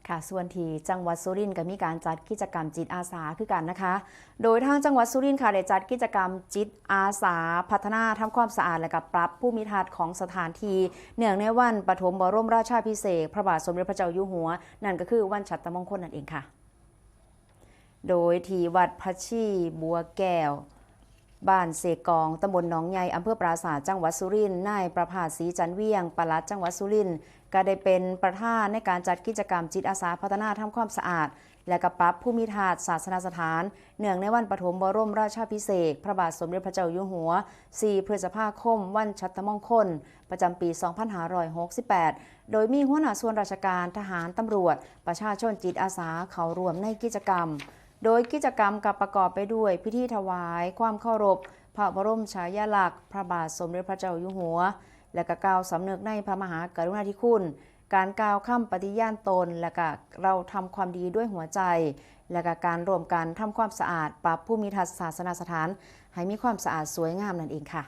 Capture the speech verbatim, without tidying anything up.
ค่ะ ส่วนที่จังหวัดสุรินทร์ก็มีการจัดกิจกรรมจิตอาสาคือกันนะคะ โดยทางจังหวัดสุรินทร์ค่ะได้จัดกิจกรรมจิตอาสาพัฒนาทำความสะอาด และก็ปรับภูมิทัศน์ของสถานที่ เนื่องในวันปฐมบรมราชาภิเษกพระบาทสมเด็จพระเจ้าอยู่หัว นั่นก็คือวันฉัตรมงคลนั่นเองค่ะ โดยที่วัดพระชีบัวแก้ว บ้านเสกอง ตำบลหนองใหญ่ อำเภอปราสาท จังหวัดสุรินทร์ นายประภาสศรีจันทร์เวียง ปลัดจังหวัดสุรินทร์ ก็ได้เป็นประธานในการจัดกิจกรรมจิตอาสาพัฒนาทำความสะอาด และก็ปรับภูมิทัศน์ศาสนสถาน เนื่องในวันปฐมบรมราชาภิเษกพระบาทสมเด็จพระเจ้าอยู่หัว สี่ พฤษภาคม วันฉัตรมงคล ประจำปี สองพันห้าร้อยหกสิบแปด โดยมีหัวหน้าส่วนราชการ ทหาร ตำรวจ ประชาชนจิตอาสาเข้าร่วมในกิจกรรม โดยกิจกรรมก็ประกอบไปด้วยพิธีถวายความเคารพพระบรมฉายาลักษณ์พระบาทสมเด็จพระเจ้าอยู่หัว และก็กล่าวสำนึกในพระมหากรุณาธิคุณ การกล่าวคำปฏิญาณตน และก็เราทำความดีด้วยหัวใจ และก็การร่วมกันทำความสะอาด ปรับภูมิทัศน์ศาสนสถาน ให้มีความสะอาดสวยงามนั่นเองค่ะ